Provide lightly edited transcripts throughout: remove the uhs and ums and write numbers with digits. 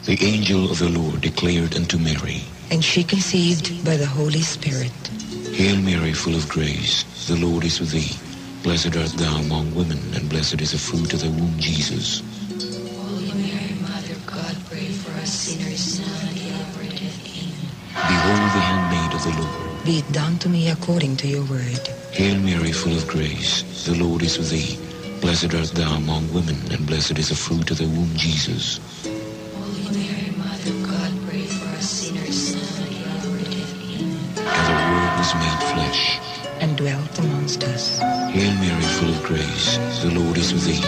The angel of the Lord declared unto Mary, and she conceived by the Holy Spirit. Hail Mary, full of grace, the Lord is with thee. Blessed art thou among women, and blessed is the fruit of thy womb, Jesus. Holy Mary, Mother of God, pray for us sinners, now and at the hour of death. Amen. Behold the handmaid of the Lord. Be it done to me according to your word. Hail Mary, full of grace, the Lord is with thee. Blessed art thou among women, and blessed is the fruit of thy womb, Jesus. Holy Mary, Mother of God, pray for us sinners, now and at the hour of death. Amen. And the Word was made flesh and dwelt amongst us. Hail Mary, full of grace, the Lord is with thee.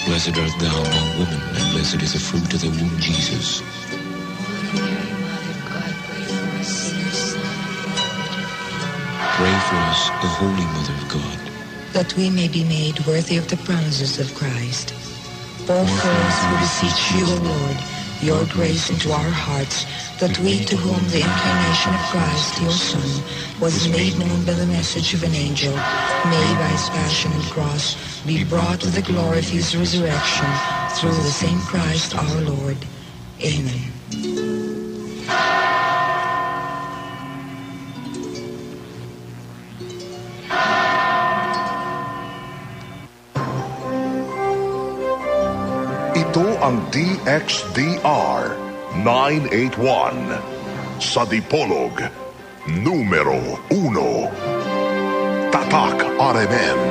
Blessed art thou among women, and blessed is the fruit of thy womb, Jesus. Holy Mary, Mother of God, pray for us sinners, now and at the hour of death. Amen. Pray for us, O Holy Mother of God, that we may be made worthy of the promises of Christ. Pour forth, we beseech you, O Lord, your grace into our hearts, that we to whom the incarnation of Christ, your Son, was made known by the message of an angel, may by his passion and cross be brought to the glory of his resurrection, through the same Christ our Lord. Amen. Ito ang DXDR 981 sa Dipolog, numero 1. Tatak RMN.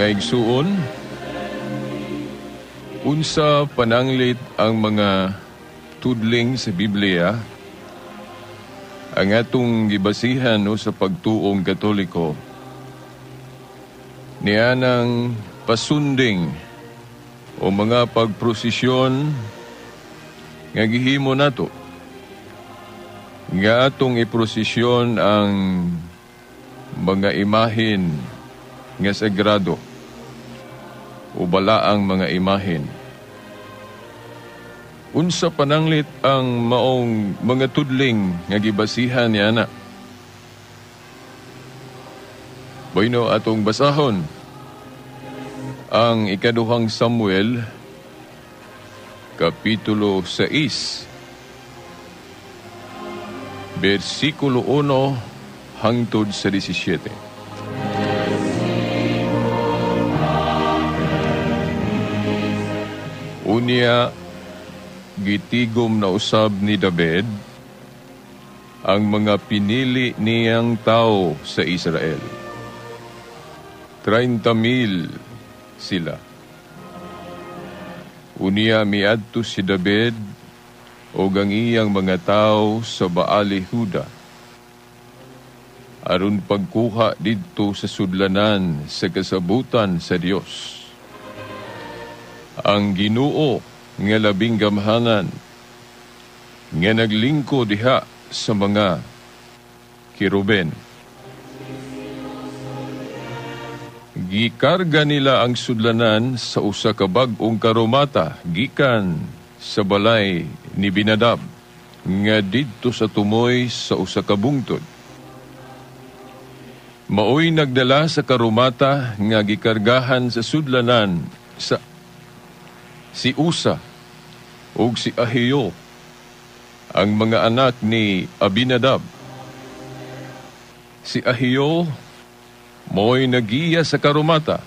Mga igsuon, unsa pananglit ang mga tudling sa Biblia ang atong gibasihan o sa pagtuong Katoliko nianang pasunding o mga pagprosesyon nga gihimo nato nga atong iprosesyon ang mga imahen nga sagrado o balaang mga imahen. Unsa pananglit ang maong mga tudling nga gibasihan niana? Bueno, atong basahon ang ikaduhang Samuel, Kapitulo 6, versikulo 1 hangtod sa 17. Unya, gitigom na usab ni David ang mga pinili niyang tao sa Israel. 30,000 sila. Unya miadto si David og ang iyang mga tao sa Baale Huda aron pagkuha didto sa sudlanan sa kasabutan sa Dios. Ang Ginoo nga labing gamhanan nga naglingko diha sa mga kiruben. Gikarga nila ang sudlanan sa usa ka bag-ong karomata gikan sa balay ni Binadab nga didto sa tumoy sa usa ka bungtod. Maoy nagdala sa karomata nga gikargahan sa sudlanan sa si Usa ug si Ahio, ang mga anak ni Abinadab. Si Ahio mo'y nagiya sa karomata.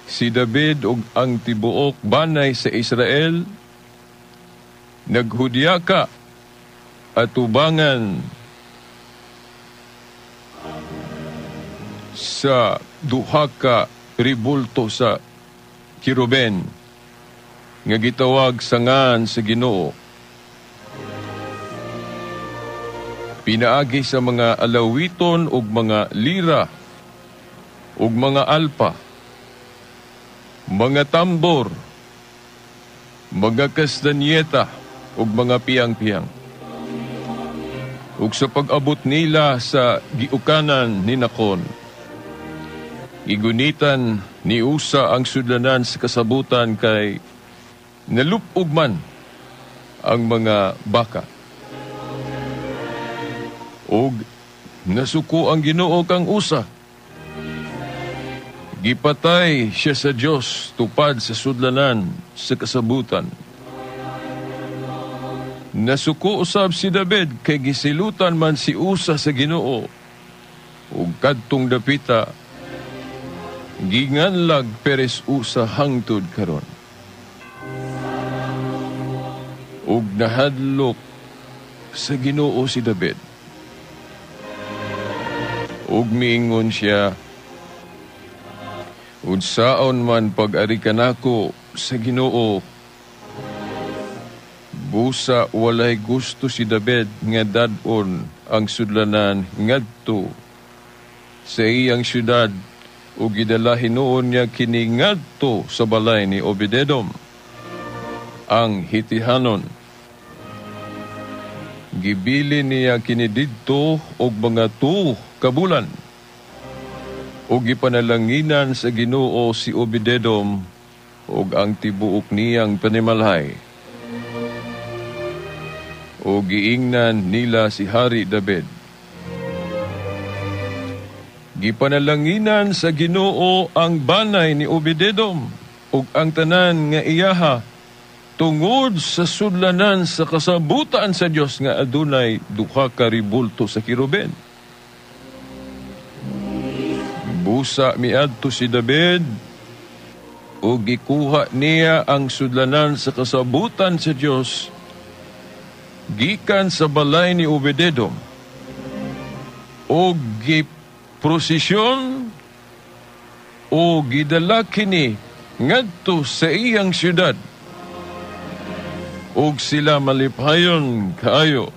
Si David ug ang tibuok banay sa Israel naghudyaka atubangan sa duha ka ribulto sa kiruben nga gitawag sangan sa Ginoo. Pinaagi sa mga alawiton ug mga lira ug mga alpa, mga tambor, mga kastanyeta ug mga piyang-piyang. Ug sa pag-abot nila sa giukanan ni Nakon, igunitan ni Usa ang sudlanan sa kasabutan kay nalupog man ang mga baka. Og nasuko ang Ginoo kang Usa. Gipatay siya sa Dios tupad sa sudlanan sa kasabutan. Nasuko usab si David kay gisilutan man si Usa sa Ginoo. Ug kadtong dapita ginganlag Perez Usa hangtod karon. Ug nahadlok sa Ginoo si David. Ug miingon siya, unsaon man pag-ari kanako sa Ginoo. Busa walay gusto si David nga dad-on ang sudlanan ngadto sa iyang syudad ug gidala hinuon niya kini ngadto sa balay ni Obededom ang Hitihanon. Gibili niya kini didto og mga 2 ka bulan. Ug gipanalanginan sa Ginoo si Obededom ug ang tibuok niyang panimalhay. Ug giingnan nila si Hari David. Gipanalanginan sa Ginoo ang banay ni Obededom ug ang tanan nga iyaha tungod sa sudlanan sa kasabutan sa Dios nga adunay duha ka ribulto sa kiruben. Busa miadto si David ug gikuha niya ang sudlanan sa kasabutan sa Dios gikan sa balay ni Obededom ug giprosesyon O gidala kini ngadto sa iyang syudad. Ug sila malipayon kaayo.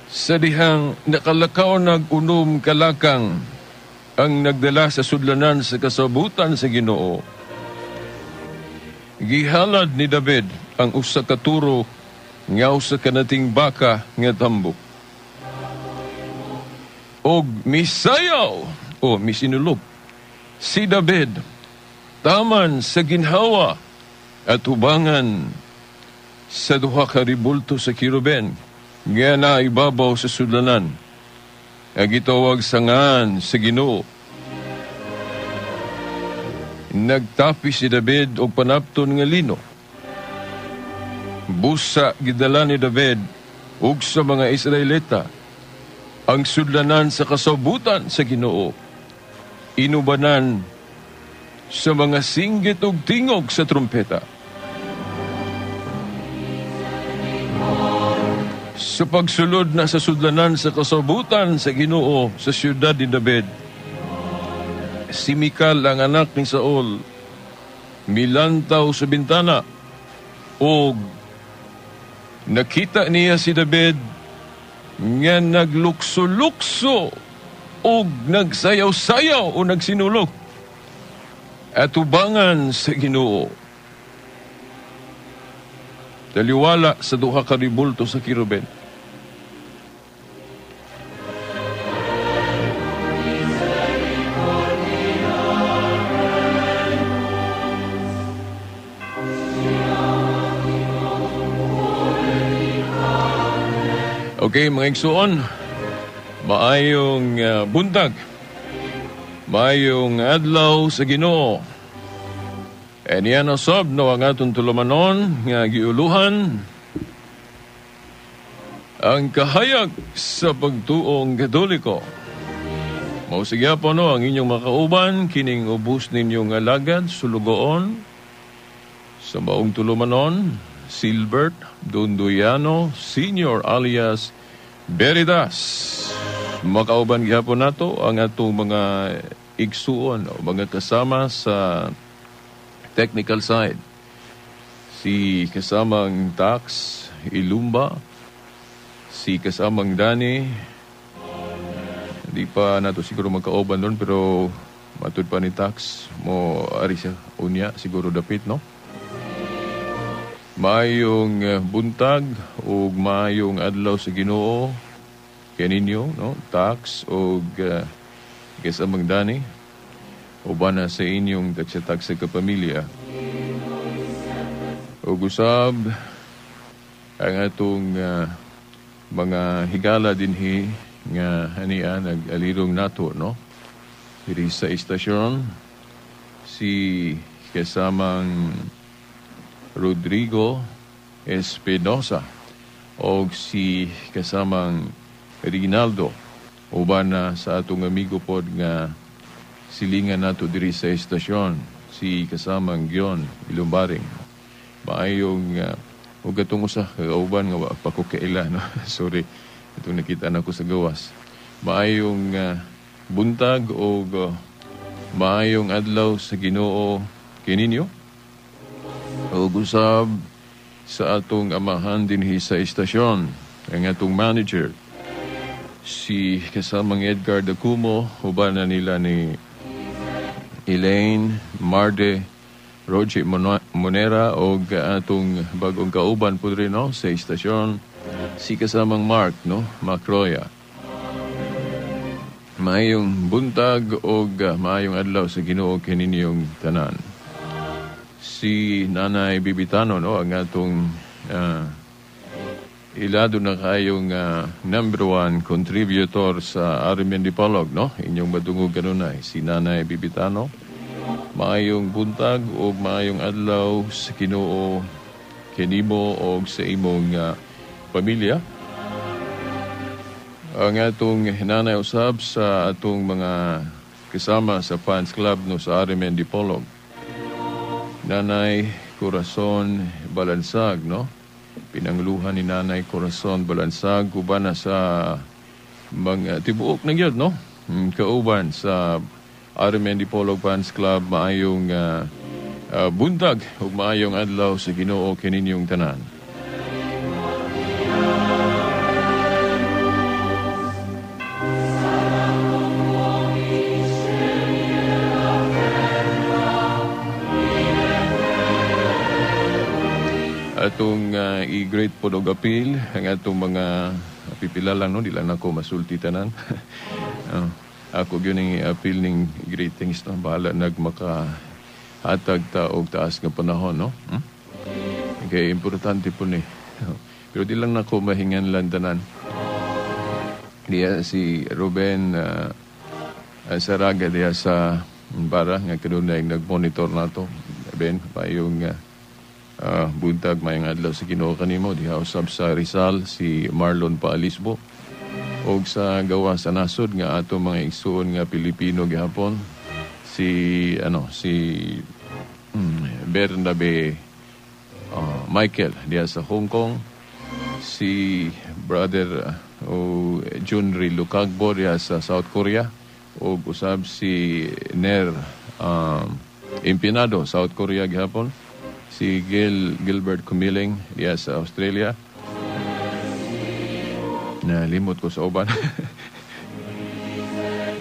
Sa dihang nakalakaw nag 6 kalakang ang nagdala sa sudlanan sa kasabutan sa Ginoo. Gihalad ni David ang usa ka turo nga usa ka nating baka nga tambok. Og misayaw o misinulog si David taman sa ginhawa at hubangan sa duha ka ribulto sa kiruben nga naibabaw sa sudlanan ang gitawag sangan sa Ginoo. Nagtapi si David og panapton nga lino. Busa gidala ni David ug sa mga Israelita ang sudlanan sa kasabutan sa Ginoo. Inubanan sa mga singgit ug tingog sa trumpeta. Sa pagsulod na sa sudlanan sa kasabutan sa Ginoo sa siyudad ni David, si Mikal ang anak ni Saul milantaw sa bintana og nakita niya si David nga naglukso-lukso og nagsayaw-sayaw o nagsinulog at ubangan sa Ginoo. Taliwala sa duha ka ribulto sa kiruben. Okay, mga igsuon, maayong buntag, maayong adlaw sa Ginoo. Eniya na sab no ang atong tulumanon nga giuluhan ang kahayag sa pagtuong Katoliko. Mausigya po no ang inyong makauban kining ubos ninyong alagad sulugoon sa maong tulumanon, Silbert Donduyano Senior alias Veritas. Makauban gihapon nato ang atong mga igsuon o mga kasama sa technical side. Si kasamang Tax Ilumba, si kasamang Dani. Hindi pa nato siguro magkauban doon pero matud pa ni Tax mo ari siya unya siguro dapit no. Maayong buntag ug maayong adlaw sa Ginoo kaninyo no, Tax ug kasamang Dani. Uban na sa inyong tagsa-tagsa ka pamilya. Ug usab ang atong mga higala dinhi nga hania nag-alirong nato no. Diri sa istasyon si kasamang Rodrigo Espinosa og si kasamang Reginaldo, uban na sa atong amigo pod nga silingan nato diri sa estasyon si kasamang Gion Ilumbaring. Maayong ug atong usa kauban nga wa pa ko kaila no. Sorry, itong nakita nako sa gawas. Maayong buntag og maayong adlaw sa Ginoo kininyo. Ug usab sa atong amahan dinhi sa estasyon ang atong manager si kasamang Edgar Dacumo, uban na nila ni Elaine Marde Roger Monera og atong bagong kauban po rin no, sa istasyon si kasamang Mark no, Macroya. Maayong buntag og maayong adlaw sa Ginoo kaninyong tanan. Si Nanay Bibitano no, ang atong ilado na kayong number 1 contributor sa RMN Dipolog, no? Inyong madungog kanunay, si Nanay Bibitano. Maayong buntag o maayong adlaw sa Ginoo kinimo o sa imong pamilya. Ang atong nanay usab sa atong mga kasama sa fans club no sa RMN Dipolog. Nanay Corazon Balansag, no? Pinangluhan ni Nanay Corazon Balansag uban na sa mga tibuok na gyud, no? Kauban sa RMN Dipolog Fans Club, maayong buntag ug maayong adlaw sa Ginoo kaninyong tanan. Atong i-great po og appeal ang atong mga pipila lang, no, di lang nako masulti tanan. Ako gyud ning i-appeal ning greetings, no, bahala nagmaka hatag ta og taas nga panahon, no? Okay, importante po ni. Pero di lang nako mahinganlan tanan. Diya si Ruben Saraga diya sa Bara nga kanunay nag-monitor nato. Ben, payong buntag, mayong adlaw sa Ginoo kanimo. Diha usab sa Rizal si Marlon Paalisbo og sa gawa sa nasod nga ato mga igsuon nga Pilipino gihapon si Bernabe Michael diha sa Hong Kong, si brother o Junri Lucagbo diha sa South Korea, og usab si Ner Empinado, South Korea gihapon, si Gilbert Cumiling diha sa Australia. Nalimot ko sa uban.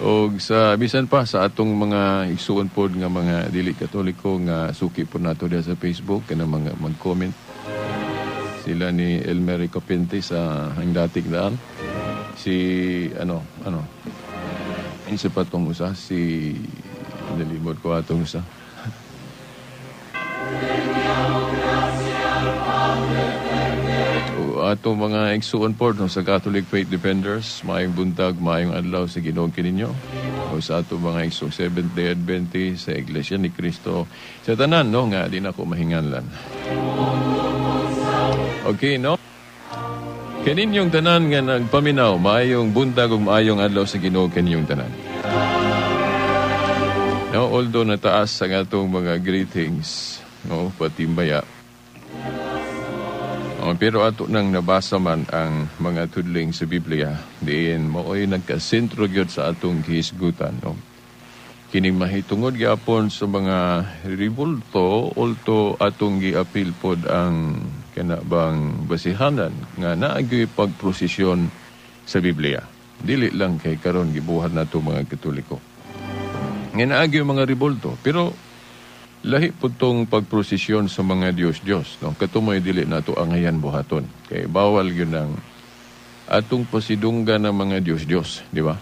Og sa bisan pa sa atong mga igsuon pod nga mga dili Katoliko nga suki pod nato diha sa Facebook kana mga mag-comment sila ni Elmer Copente sa Hangdatig Daan, si ano isa pa tong usa, si nalimot ko atong usa. Atong mga igsuon po, no, sa Catholic Faith Defenders, maayong buntag, maayong adlaw sa Ginoo kininyo. O sa atong mga igsuong Seventh-day Adventist, sa Iglesia ni Cristo, sa tanan, no, nga di na ko mahinganlan. Okay, no? Kaninyong tanan nga nagpaminaw, maayong buntag ug maayong adlaw sa Ginoo kaninyong tanan. No, although nataas ang atong mga greetings, no, pati maya. Pero ato nang nabasa man ang mga tudling sa Biblia, diin mao'y nagkasentro gyud sa atong gihisgutan, no? Kining mahitungod gyapon sa mga ribulto, ulto atong giapil pod ang kana bang basihanan nga naa gyud pagprosesyon sa Biblia. Dili lang kay karon gibuhat nato mga Katoliko. Nga naa gyud mga ribulto, pero lahi po itong pagprosesyon sa mga Diyos-Diyos, no? Katumoy dili nato angayan buhaton. Kay bawal yun ang atong pasidunggan ng mga Diyos-Diyos, di ba?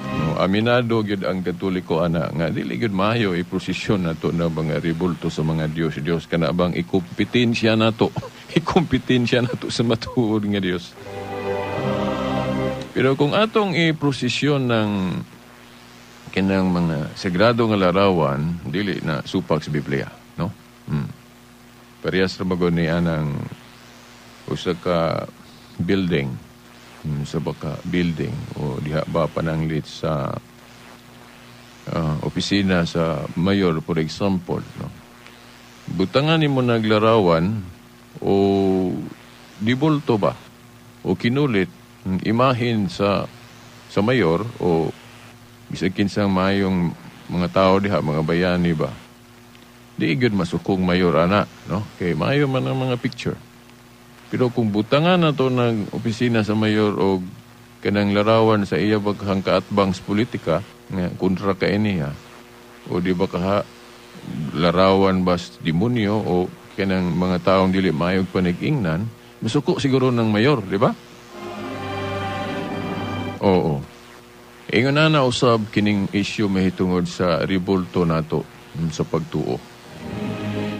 No, aminado gyud ang Katoliko ana nga dili gyud maayo iprosesyon nato ng mga ribulto sa mga Diyos-Diyos. Kana bang ikompetensya nato? Ikompetensya nato sa matuod nga Diyos. Pero kung atong iprosesyon ng kinang mga sagrado nga larawan, dili na supak sa Biblia, no? Parehas ra magod ni anang usa ka building, sa baka building o diha ba pananglit sa opisina sa mayor, for example, no? Butangan nimo naglarawan o dibulto ba o kinulit imahin sa mayor o bisag kinsang maayong mga tao diha, mga bayani ba, di gyud masukong mayor ana, no? Kay maayo man ang mga picture. Pero kung butangan na to ng opisina sa mayor o kanang larawan sa iya baghang kaatbang sa politika nga kontra ka niya, o di ba kaha larawan ba sa demonyo o kanang mga taong dili maayog panig-ingnan, masuko siguro ng mayor, di ba? Oo. Ingon na usab kining issue mahitungod sa ribulto nato sa pagtuo.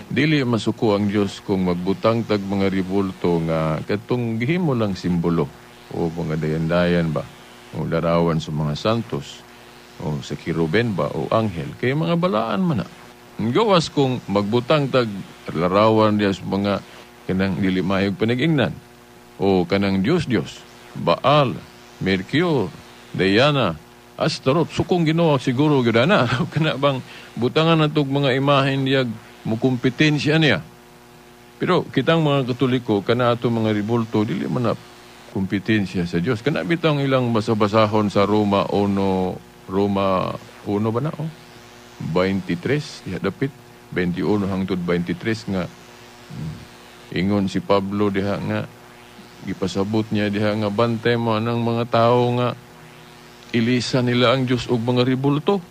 Dili masuko ang Dios kung magbutang tag mga ribulto nga katong gihimo lang simbolo o mga dayan-dayan ba o larawan sa mga santos o sa kiruben ba o anghel, kay mga balaan man na. Gawas kung magbutang tag larawan diya sa mga kanang dili maayog panigingnan o kanang Dios-Dios, Baal, Mercure, Diana, Astaroth, sukong Ginoo siguro gyud ana. Kana bang butangan natog mga imahen diyag mukumpetensya niya. Pero kitang mga Katoliko kana ato mga ribulto dili man na kompetensya sa Dios. Kana bitang ilang basabasahon sa Roma 1, Roma ba na oh? 23 diha dapit 21 hangtod 23 nga ingon si Pablo diha nga gipasabot niya diha nga bantay mo anang mga tao nga ilisa nila ang Dios og mga ribulto.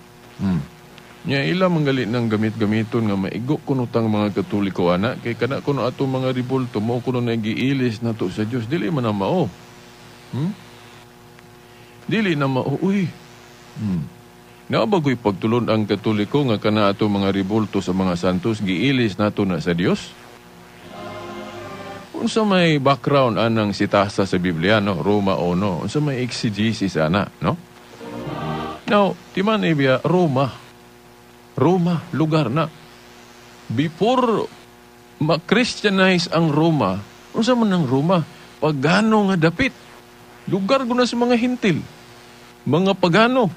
Nya ila manggali ng gamit-gamiton nga maigo kuno tang mga Katoliko ana kay kana kuno atong mga ribulto mo kuno nagiilis nato sa Dios, dili man na mao. Dili na mao uy. Nabagoy pagtulon ang Katoliko nga kana atong mga ribulto sa mga santos giilis nato na sa Dios. Unsa may background anang sitasa sa Biblia, no? Roma 1. Unsa may exegesis ana, no? Now, timan ibiya Roma. Roma, lugar na. Before ma-Christianize ang Roma, unsa man ang Roma? Pagano nga dapit. Lugar guna sa mga hintil. Mga pagano.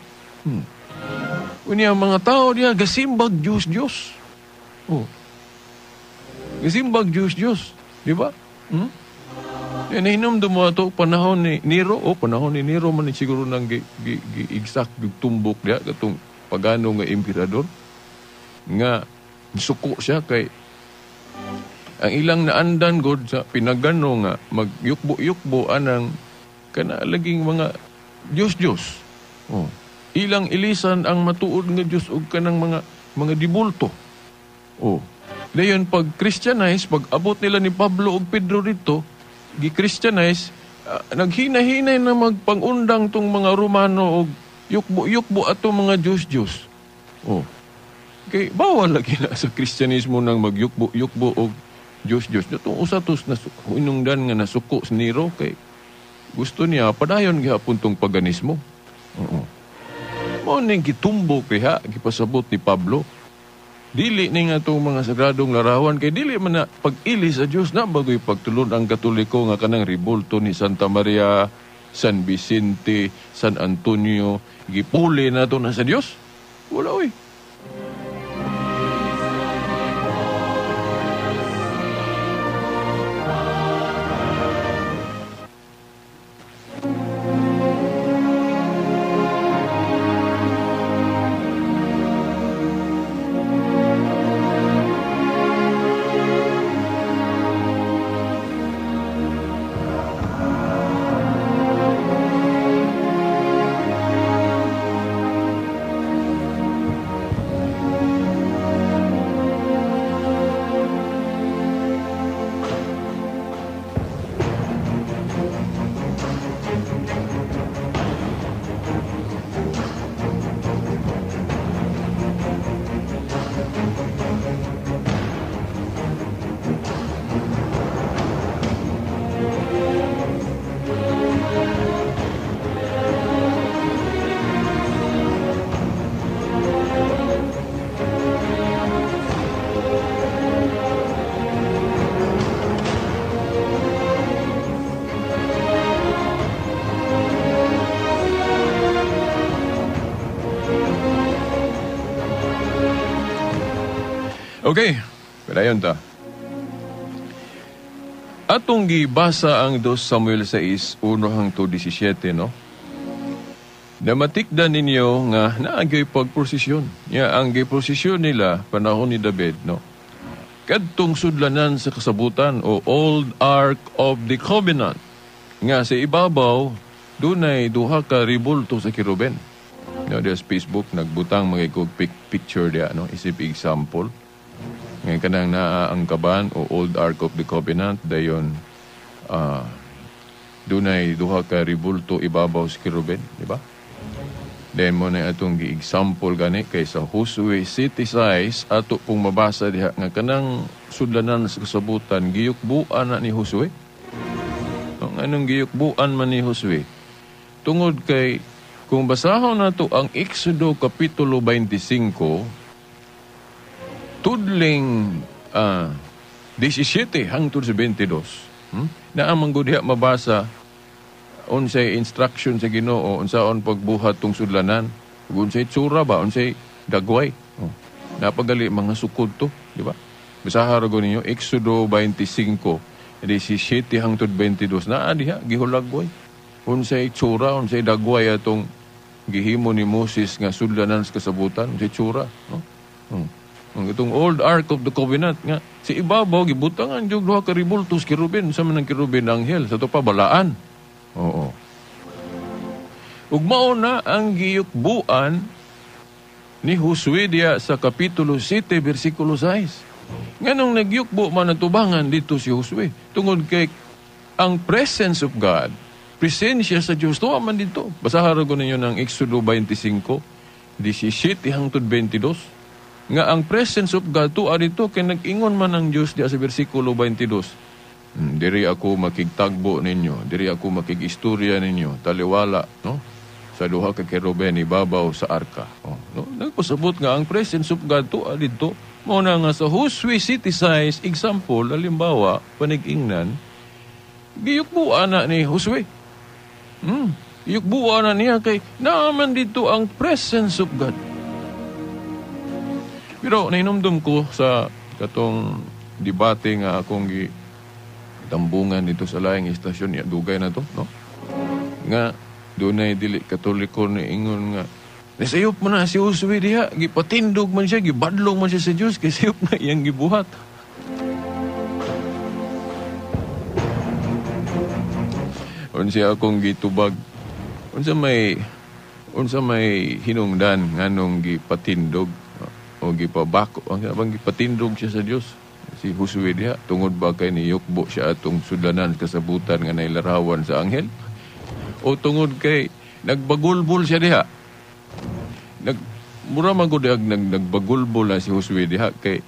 Unya mga tao diya gasimbag Dios Dios. Oh. Gasimbag Dios Dios, di ba? Yan, hinumdum mo ato panahon ni Nero, oh, panahon ni Nero man siguro nang gi-exact tumbok diya katong pagano nga emperador nga suko siya kay ang ilang naandan god sa pinagano nga magyukbo-yukbo anang kana laging mga Dios-Dios. Oh. Ilang ilisan ang matuod nga Dios og kanang mga dibulto. Oh. Dayon pag Christianize, pag abot nila ni Pablo ug Pedro dito, gi-Christianize, naghinahinay na magpangundang tong mga Romano og yukbo-yukbo atong mga Dios-Dios. Oh. Kay bawal lagi na sa Kristyanismo nang magyukbo-yukbo og Dios-Dios. Itong usa tos hinungdan nga nasuko sa Nero kay gusto niya padayon gihapon tong paganismo. Oo. Mao ning gitumbok diha gipasabot ni Pablo. Dili ni nga itong mga sagradong larawan kay dili man na pag-ili sa Dios na bagoy pagtulon ang Katoliko nga kanang ribulto ni Santa Maria, San Vicente, San Antonio, gipuli na to na sa Dios. Wala oy. Okay, padayon ta. Atong gibasa ang 2 Samuel 6, 1 hangtod 17, no? Namatikdan ninyo nga naagay pagprosesyon. Ya, ang giprosesyon nila panahon ni David, no? Kadtong sudlanan sa kasabutan o Old Ark of the Covenant nga sa ibabaw dunay duha ka ribulto sa kiruben. No, there's Facebook nagbutang mga ikog picture diya, no? Isip example. Ngayon kanang naa ang kaban o Old Ark of the Covenant, dayon dunay duha ka ribulto ibabaw sa kiruben, di ba? Then mo na atong gi-example gani kay sa Josue City size ato pong mabasa diha nga kanang sudlanan sa kasabutan giyukbuan na ni Josue. Ang anong giyukbuan man ni Josue? Tungod kay kung basahon nato ang Exodo kapitulo 25 tudling 17 hangtod sa 22. Na ang manggod diha mabasa unsay instruction sa Ginoo unsaon pagbuhat tong sudlanan, unsay tsura ba, unsay dagway. Oh. Napagali mga sukod to, di ba? Basaha ra go ninyo Exodo 25 17 hangtod 22 naa diha gihulagway. Unsay tsura, unsay dagway atong gihimo ni Moses nga sudlanan sa kasabutan, sa itsura, no? Ang itong old Ark of the Covenant nga si ibabaw gibutangan jud duha ka ribultos kerubin sa man ang kerubin anghel sa to pa balaan. Oo. Ug mao na ang giyukbuan ni Josue diya sa Kapitulo 7 versikulo 6. Nganong nagyukbo man ang tubangan dito si Josue tungod kay ang presence of God, presensya sa Diyos, tuwa man dito. Basahan ko ninyo ng Exodo 25, 17 hangtod 22. Nga ang presence of God tuwa dito kay nag-ingon man ang Diyos diya sa versikulo 22. Diri ako makigtagbo ninyo, diri ako makigistorya ninyo, taliwala, no? Sa duha ka keruben ibabaw sa arka. Oh, no? Nagpasabot nga ang presence of God tuwa dito. Mao na nga sa Josue City size example, halimbawa, panig-ingnan, giyukbuan na ni Josue. Giyukbuan na niya kay naaman dito ang presence of God. Pero nahinumdum ko sa katong debate nga akong gitambungan dito sa laing istasyon, ya, dugay na to, no? Nga dunay dili Katoliko ni ingon nga nasayop mo na si Josue diha, gipatindog man siya, gibadlong man siya sa Dios kay sayop na iyang gibuhat. Unsa akong gitubag, unsa may hinungdan nganong gipatindog o gipabako, ang bang gipatindog siya sa Dios si Josue diha, tungod ba kay niyukbo siya atong sudlanan kasabutan nga nailarawan sa anghel, o tungod kay nagbagulbol siya diha? Mura man gud nagbagulbol na si Josue diha kay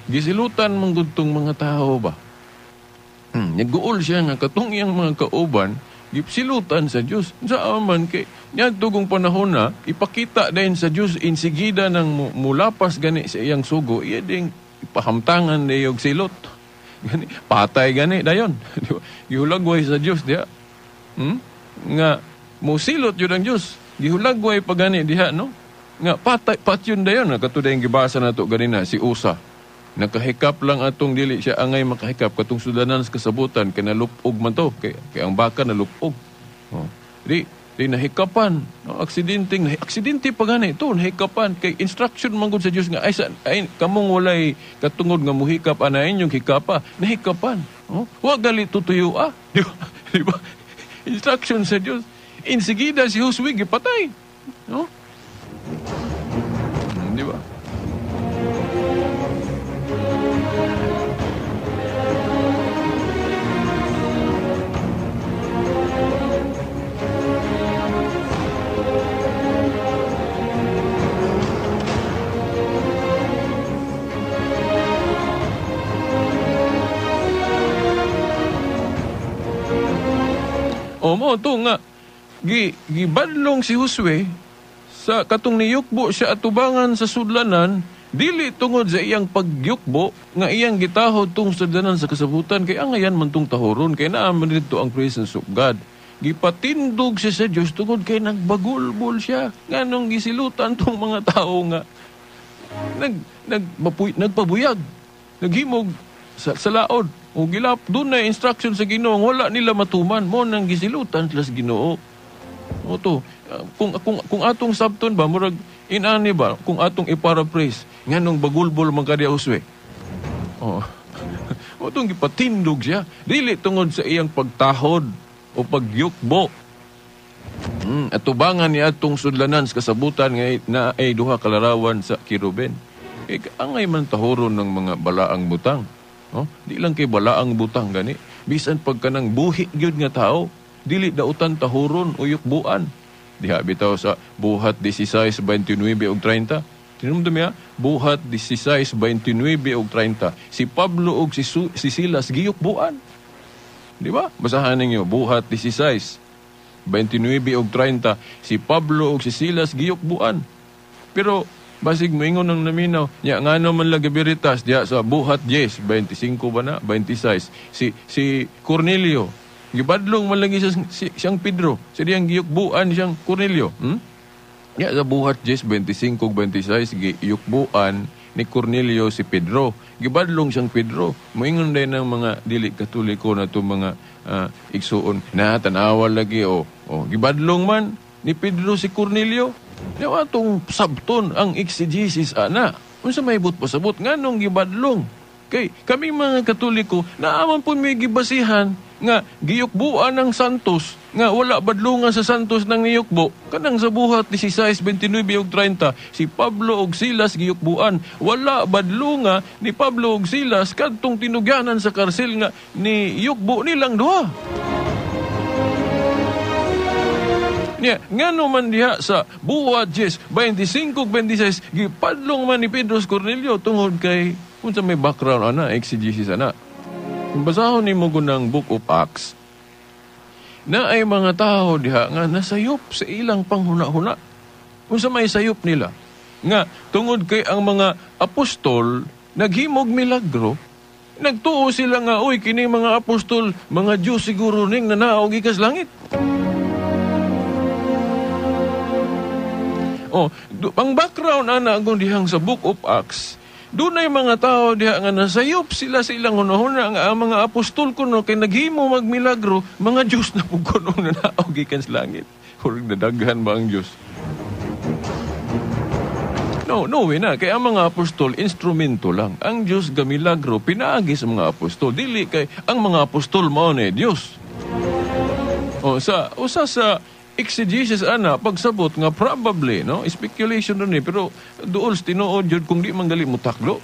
gisilutan man gud tong mga tao ba. Naguol siya nga katong iyang mga kauban gipsilutan sa Dios. Sa man kay niadtong panahon na ipakita din sa Dios insigida nang mulapas gani sa iyang sugo, iya ding ipahamtangan niyog silot. Gani patay gani dayon. Gihulagway sa Dios diha. Nga musilot yun ang Dios. Gihulagway pa gani diha, no? Nga patay patyon dayon. Kato dayong gibasa nato ganina si Usa. Nakahikap lang atong dili siya angay makahikap katong sudanan sa kasabutan kay nalupog man to kay ang baka nalupog. Oh. Di nahikapan, no, aksidente pa gani to nahikapan kay instruction man gud sa Dios nga ay, ay kamong walay katungod nga muhikap ana inyong hikapa, nahikapan. Oh, wa gali tutuyo ah. Di ba? Di ba? Instruction sa Dios. Insigida si Josue gipatay. No? Di ba? O mo to nga gibadlong si Josue sa katong niyukbo siya atubangan sa sudlanan, dili tungod sa iyang pagyukbo nga iyang gitahod tong sudlanan sa kasabutan kay angayan man tong tahoron kay naa man didto ang presence of God. Gipatindog siya sa Dios tungod kay nagbagulbol siya nganong gisilutan tong mga tao nga nagpabuyag, naghimog sa laod. O gilap doon na instruction sa Ginoo wala nila matuman mo nang gisilutan sila sa Ginoo. O to, kung atong sabton ba murag inani ba kung atong i-paraphrase nganong bagulbol man kadiya Josue. Oh. O tong gipatindog siya dili tungod sa iyang pagtahod o pagyukbo. Atubangan niya atong sudlanan sa kasabutan nga na ay duha kalarawan sa kiruben. Angay man tahoron ng mga balaang butang. No? Di lang kay balaang butang gani, bisan pagka nang buhi gyud nga tao, dili dautan tahuron o yukbuan. Diha bitaw sa Buhat 16, 29 ug 30. Tinumdum niya, Buhat 16, 29 ug 30. Si Pablo ug si Silas giyukbuan. Di ba? Basahan ninyo, Buhat 16, 29 ug 30. Si Pablo ug si Silas giyukbuan. Pero basig moingon ng naminaw nya ngano man lagi Veritas diha sa Buhat 10, 25 ba na 26 si Cornelio gibadlong man lagi siyang Pedro, sa diyang giyukbuan siyang Cornelio. Nya sa Buhat 10, 25 ug 26 giyukbuan ni Cornelio si Pedro, gibadlong siyang Pedro. Moingon din ng mga dili Katoliko na to mga igsuon na tanawa lagi o gibadlong man. ni Pedro si Cornelio? Yaw atong sabton ang exegesis ana. Unsa may but pasabot nganong gibadlong? Kay kami mga Katoliko naaman pud may gibasihan nga giyukbuan ng santos nga wala badlungan sa santos nang niyukbo. Kanang sa buhat 16, 29 ug 30, si Pablo ug Silas giyukbuan, wala badlunga ni Pablo ug Silas kadtong tinugyanan sa karsel nga niyukbo nilang duha. Niya, ngano man diha sa buhat 10, 25 ug 26, gipadlong man ni Pedro Cornelio tungod kay unsa may background ana, exegesis ana. Kung basahon nimo gunang Book of Acts, na ay mga tao diha nga nasayop sa ilang panghuna-huna. Unsa may sayop nila? Nga tungod kay ang mga apostol naghimog milagro, nagtuo sila nga uy kini mga apostol, mga Dios siguro ning nanaog gikas langit. Oh, ang background ana kung dihang sa Book of Acts, dunay mga tao diha nga nasayop sila sa ilang hunahuna nga ang mga apostol kuno kay naghimo magmilagro, mga Dios na pud kuno nanaog gikan sa langit. Murag nadaghan ba ang Dios? No, no way na kay ang mga apostol instrumento lang. Ang Dios gamilagro pinaagi sa mga apostol, dili kay ang mga apostol mao ni Dios. O sa usa sa exegesis ana pagsabot nga probably no speculation ron ni pero duol sa tinuod jud kung di man gali mutaklo.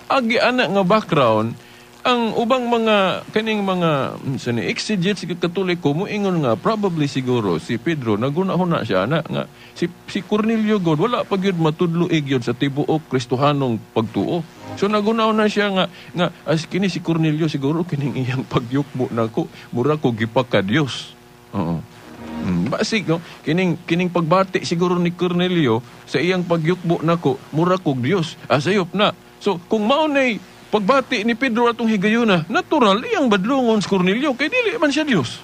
Agi ana nga background ang ubang mga kaning mga sa ni exegetes Katoliko moingon nga probably siguro si Pedro naguna-huna siya ana nga si Cornelio god wala pa gyud matudlo gyud sa tibuok Kristohanong pagtuo. So naguna-huna siya nga nga as kini si Cornelio siguro kining iyang pagyukbo nako mura ko gipaka Dios. Oo. Basig no kining pagbati siguro ni Cornelio sa iyang pagyukbo nako mura kog Dios asayop na. So kung mao nay pagbati ni Pedro atong higayuna, natural iyang badlongon si Cornelio kay dili man siya Dios.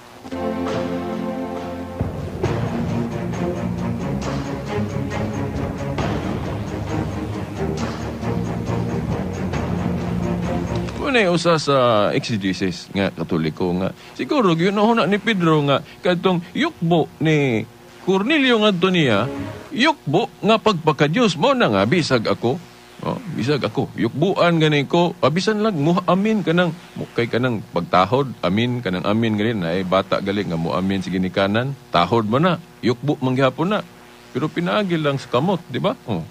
Muna usa sa exegesis nga Katoliko nga siguro gyud ni Pedro nga kadtong yukbo ni Cornelio ngadto niya, yukbo nga pagpaka-Dios mo na nga bisag ako. Oh, bisag ako yukbuan gani ko, bisan lang mo amin kanang kay kanang pagtahod, amin kanang amin gani na ay bata gali nga mo amin sa ginikanan, tahod mo na, yukbo man gihapon na. Pero pinaagi lang sa kamot, di ba? Oh.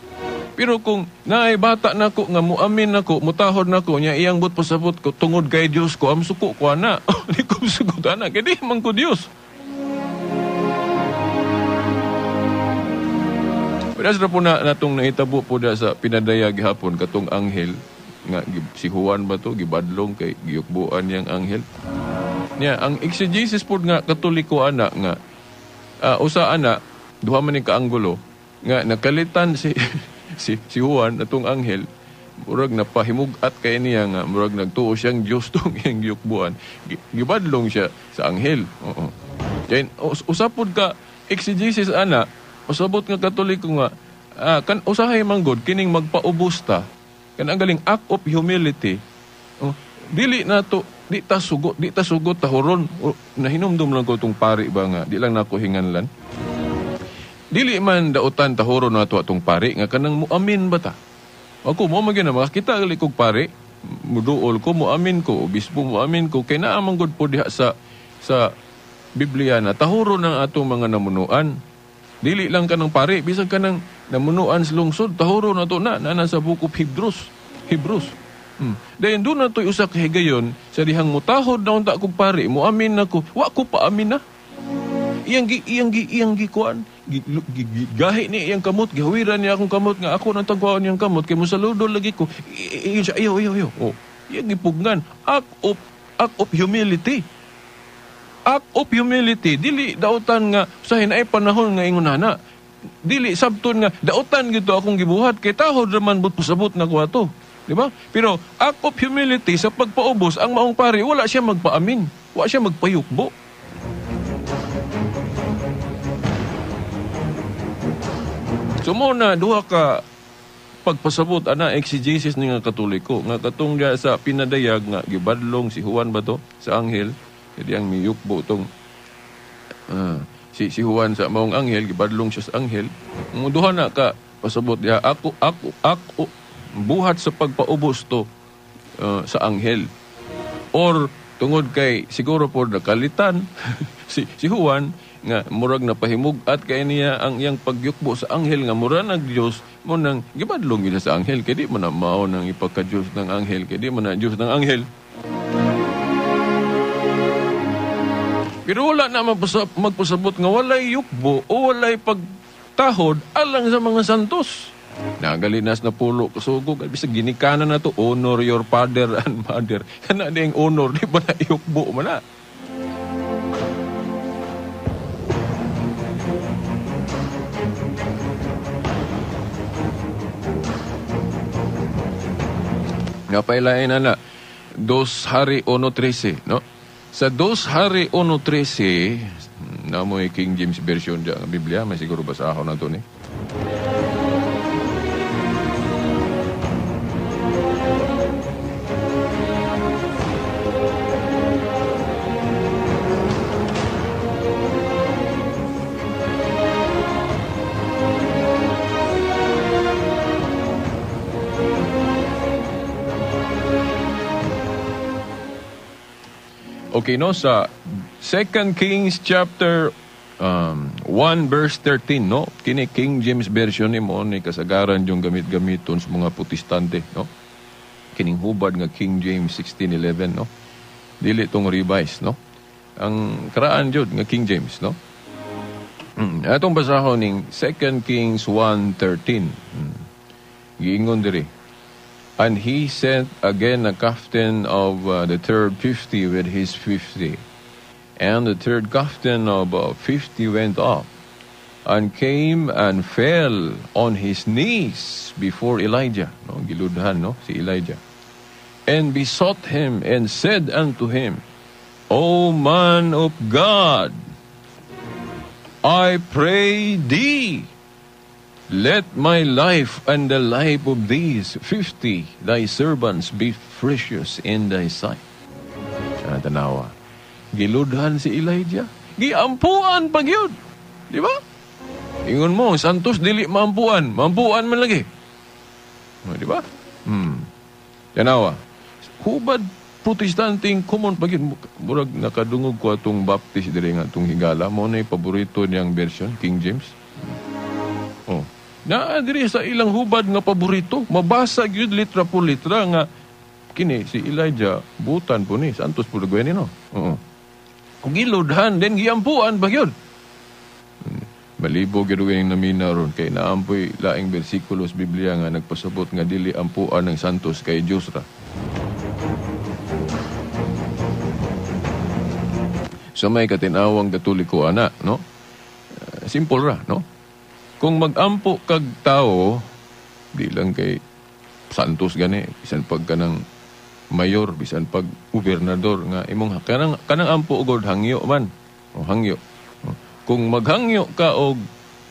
Pero kung naay bata nako nga muamin nako, mutahod nako nya iyang but pasabot ko tungod kay Dios ko, am suko ko ana. Di ko suko ana kay di man ko Dios. Pero sa po na natong nahitabo po da sa pinadayag gihapon katong anghel nga si Juan ba to gibadlong kay giyukbuan niyang anghel. Nya ang exegesis pod nga Katoliko ana nga usa ana duha man ni kaanggulo nga nakalitan si si Juan atong anghel murag napahimug-at kay niya nga murag nagtuo siyang Dios tong iyang giyukbuan, gibadlong siya sa anghel. Oo. Then usapod ka exegesis ana, usabot nga Katoliko nga kan usahay man gud kining magpaubos ta kan ang galing act of humility. Oh, dili na to, di ta sugot, di ta sugot tahuron. Nahinumdum lang ko tong pari ba nga di lang nako hinganlan. Dili man dautan tahuron nato atong pari nga kanang muamin ba ta. Ako mo man gyud makakita gali kog pari, muduol ko, muamin ko, obispo muamin ko kay naa man gud po diha sa Biblia na tahuron ang atong mga namunuan. Dili lang kanang pari, bisan kanang namunuan sa lungsod, tahuron nato na na sa Book of Hebrews. Dayon doon na to'y usa ka higayon sa dihang mutahod na unta kog pari, muamin nako, wa ko pa amin na. Iyang gikuan, gahi ni iyang kamot, gihawiran niya akong kamot nga ako nang tagwaon niyang kamot kay mosaludo lagi ko. Iyon siya, iyo. Oh, iyang gipugnan, act of humility. Act of humility, dili dautan nga sa hinay panahon nga ingon ana. Dili sabton nga dautan gito akong gibuhat kay tahod raman but pasabot na ko ato. Di ba? Pero act of humility sa pagpaubos ang maong pari, wala siya magpaamin, wala siya magpayukbo. So mo na duha ka pagpasabot ana exegesis ni nga Katoliko nga katong diha sa pinadayag nga gibadlong si Juan ba to sa anghel kadi ang miyukbo tong Si Juan sa maong anghel, gibadlong siya sa anghel. Duha na ka pasabot diha, ako buhat sa pagpaubos to sa anghel. Or tungod kay siguro po nakalitan si Juan nga murag na pahimug-at kay niya ang iyang pagyukbo sa anghel nga mura nag Dios mo nang gibadlong gid sa anghel kay di man na mao nang ipagka-Dios ng anghel kay di man na Dios ng anghel. Pero wala na magpasabot nga walay yukbo o walay pagtahod alang sa mga santos. Nagalinas na pulo kasugog bisag ginikanan na to, honor your father and mother. Kana ding honor di ba na yukbo man na. Napailain na 2 Hari 1:13, no? Sa 2 Hari 1:13, namoy King James Version diya ang Biblia, may siguro basahon na to ni. Okay, no, sa 2 Kings chapter 1 verse 13, no? Kini King James Version ni mo ni kasagaran yung gamit-gamiton sa mga Protestante, no? Kining hubad nga King James 1611, no? Dili tong revise, no? Ang karaan jud nga King James, no? Atong basahon ning 2 Kings 1:13. Giingon diri. And he sent again a captain of the third 50 with his 50. And the third captain of 50 went up and came and fell on his knees before Elijah. No, giludhan, no, si Elijah. And besought him and said unto him, O man of God, I pray thee, let my life and the life of these 50 thy servants be precious in thy sight. Tanawa. Giludhan si Elijah. Giampuan pag yun. Di ba? Ingon mo, santos dili maampuan. Maampuan man lagi. Di ba? Tanawa. Hubad Protestanteng common pag yun. Murag nakadungog ko atong Baptist diri nga atong higala. Mo na paborito niyang version, King James. Oh. Na diri sa ilang hubad nga paborito, mabasa gyud litra po litra nga kini si Elijah butan po ni santos po ni no. Oo. Kung giludhan then giampuan ba gyud. Malibo gyud ang namina ron kay naampoy laing bersikulo sa Biblia nga nagpasabot nga dili ampuan ng santos kay Dios ra. Sa may katinawang Katoliko ana, no? Simple ra, no? Kung magampo kag tao, di lang kay santos gani, bisan pag kanang mayor, bisan pag gobernador nga imong kanang ampo ugod hangyo man. O hangyo. Kung maghangyo ka og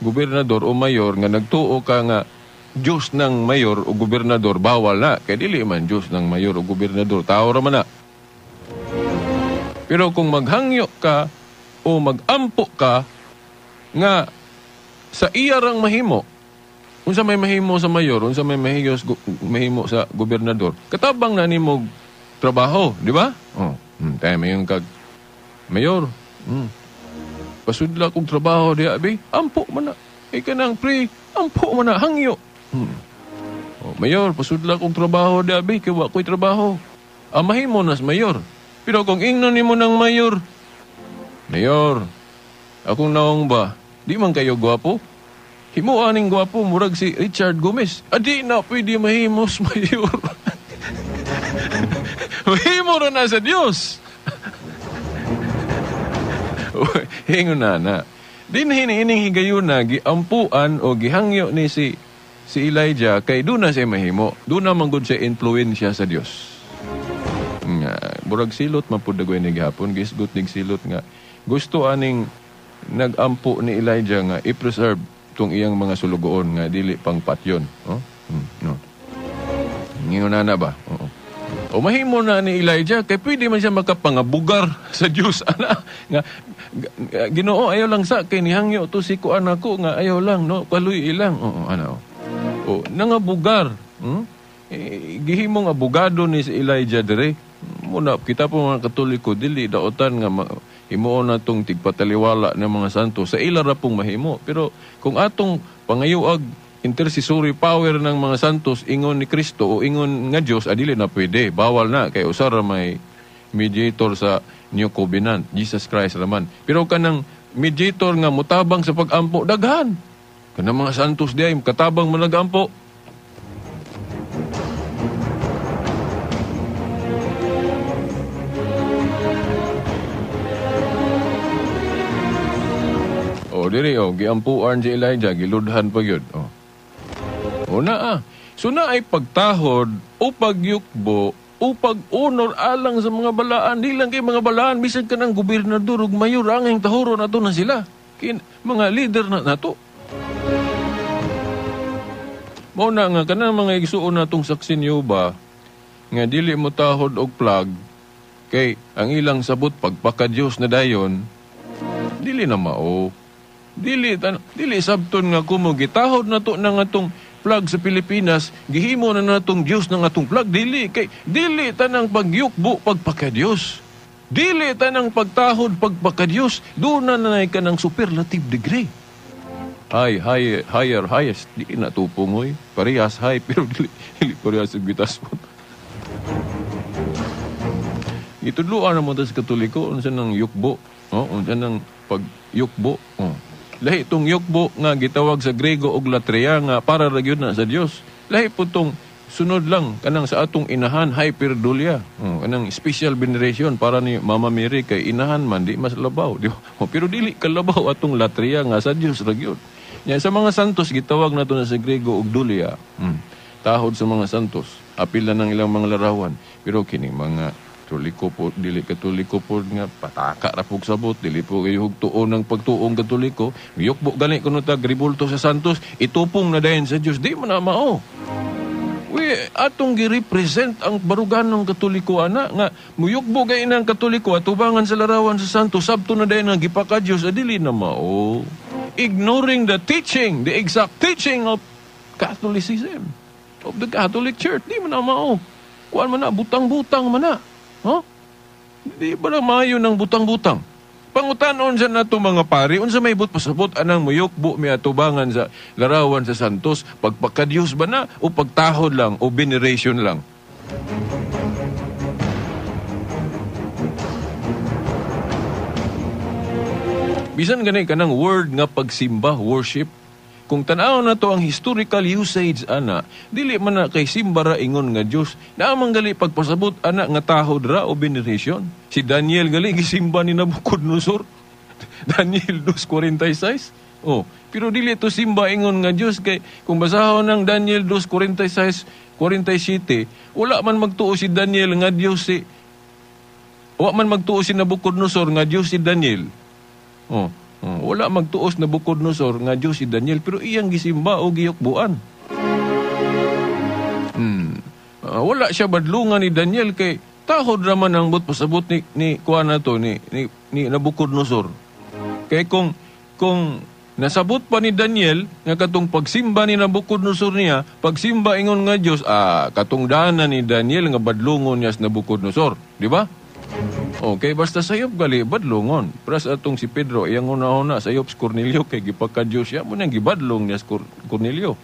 gobernador o mayor nga nagtuo ka nga Diyos ng mayor o gobernador, bawal na kay dili man Diyos ng mayor o gobernador, tao ra man na. Pero kung maghangyo ka o magampo ka nga sa iya rang mahimo, unsa may mahimo sa mayor, unsa may mahimo sa gobernador, katabang na nimo trabaho, di ba? Oh, tayo mayon kag mayor. Pasudla kog trabaho diha abi, ampo man na. Ika nang pre, ampo man na hangyo. Oh, mayor, pasudla kog trabaho diha abi, kay wa koy trabaho. Ah, mahimo nas mayor. Pero kung ingnon nimo ng mayor, mayor, akong naong ba? Di man kayo gwapo? Himuan ning gwapo, murag si Richard Gomez. Adi na pwede mahimos mayor. Mahimo ra na sa Dios. Hingon na na. Dinhin ining higayuna giampuan o gihangyo ni si Elijah kay doon na siya mahimo. Doon na man gud siya influensya sa Dios. Nga murag silot man pud dagoy ni gihapon, gisgot nig silot nga gusto aning nagampo ni Elijah nga i-preserve tong iyang mga sulugoon nga dili pang patyon, oh? No. Ngingon na ba? Oo. O mahimo na ni Elijah kay pwede man siya makapangabugar sa Dios ana nga Ginoo ayaw lang sa kay nihangyo to si kuan ako nga ayaw lang no kaluy ilang oo ana o nangabugar gihimong abogado ni si Elijah dire muna kita po mga Katoliko dili daotan nga himuon na tong tigpataliwala ng mga santo sa ila ra pong mahimo pero kung atong pangayuag intercessory power ng mga santos ingon ni Kristo o ingon nga Dios adili na pwede bawal na kay usa ra may mediator sa New Covenant Jesus Christ raman pero kanang mediator nga motabang sa pag-ampo daghan kanang mga santos diay katabang man nagampo. O diri o giampuan si Elijah giludhan pa gyud o. O naa. So na ay pagtahod o pagyukbo o pag-honor alang sa mga balaan. Di lang kay mga balaan, bisan ka ng gobernador ug mayor, ang tahuro na to na sila. Mga leader na nato. Mao na nga, kanang mga igsuon na itong saksin niyo ba, nga dili mo tahod og plug, kay ang ilang sabot pagpaka-Diyos na dayon, dili na mao. Dili, dili sabton nga kumo, gitahod na to na nga tong flag sa Pilipinas, gihimo na natong Diyos ng atong flag. Dili, kay, dili tanang pagyukbo pagpaka-Diyos. Dili tanang pagtahod pagpaka-Diyos. Doon na nanay ka ng superlative degree. High, high, higher, highest. Di na tupungoy. Parehas high, pero dili, dili parehas ang gitas mo. Itudluan na mo sa Katoliko, unsa nang yukbo. Oh, unsa nang pagyukbo. Oh. Lahi itong yukbo nga gitawag sa Grego og latria nga para ra gyud na sa Dios. Lahi po itong sunod lang kanang sa atong inahan hyperdulia. Kanang special veneration para ni Mama Mary kay inahan man di mas labaw, di ba? Pero dili kalabaw atong latria nga sa Dios ra gyud. Nya sa mga santos gitawag nato na sa Grego og dulia. Tahod sa mga santos, apil na ng ilang mga larawan. Pero kini mga Katoliko po, dili Katoliko po nga pataka ra pug sabot, dili po kayo hugtuon ng pagtuong Katoliko. Yukbo gani kuno tag ribulto sa santos, itupong na dayon sa Dios, di man na mao. We atong gi-represent ang barugan ng Katoliko ana nga muyukbo gay nang Katoliko atubangan sa larawan sa santos, sabto na dayon nga gipaka Dios, dili na mao. Ignoring the teaching, the exact teaching of Catholicism, of the Catholic Church, di man na mao. Kuan man na, butang-butang man na. Huh? Di ba lang maayo ng butang-butang? Pangutanon sa nato mga pari, unsa may but pasabot anang muyukbo mi atubangan sa larawan sa santos, pagpakadiyos ba na o pagtahod lang o veneration lang? Bisan gani kanang word nga pagsimba, worship. Kung tan-aw na to ang historical usage ana, dili man na kay simba ra ingon nga Dios. Naamang gali pagpasabot ana nga tahod ra o veneration. Si Daniel gali gisimba ni Nabucodonosor. Daniel 2:46. Oh, pero dili to simba ingon nga Dios kay kung basahon ng Daniel 2:46, 47, wala man magtuo si Daniel nga Dios si wa man magtuo si Nabucodonosor nga Dios si Daniel. Oh. Wala magtuos na Nabucodonosor nga Diyos si Daniel pero iyang gisimba o giyukbuan. Wala siya badlungan ni Daniel kay tahod raman ang but pasabot ni kuan na to ni Nabucodonosor. Kay kung nasabot pa ni Daniel nga katong pagsimba ni Nabucodonosor niya, pagsimba ingon nga Dios, katong dana ni Daniel nga badlungon niya sa Nabucodonosor, di ba? Okay, basta sayop gali badlongon. Pras atong si Pedro iyang una-una sayop si Cornelio kay gipaka-Dios siya mo nang gibadlong niya si Cornelio.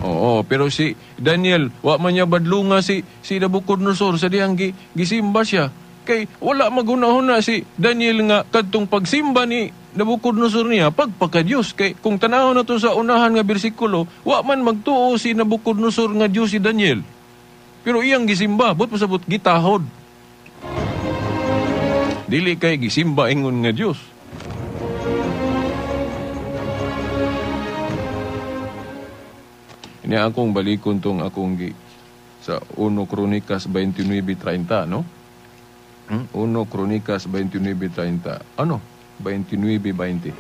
Oo, pero si Daniel wa man niya badlonga si Nabucodonosor sa diyang gisimba siya. Kay wala maguna-una si Daniel nga kadtong pagsimba ni Nabucodonosor niya pagpaka-Dios. Kay kung tan-awon nato sa unahan nga bersikulo, wa man magtuo si Nabucodonosor nga Dios si Daniel. Pero iyang gisimba, but pasabot gitahod. Dili kay gisimba ingon nga Dios. Ini akong balikon tong akong gi sa 1 Kronikas 29:30, no? 1 Kronikas 29:30. Ano? 29:20.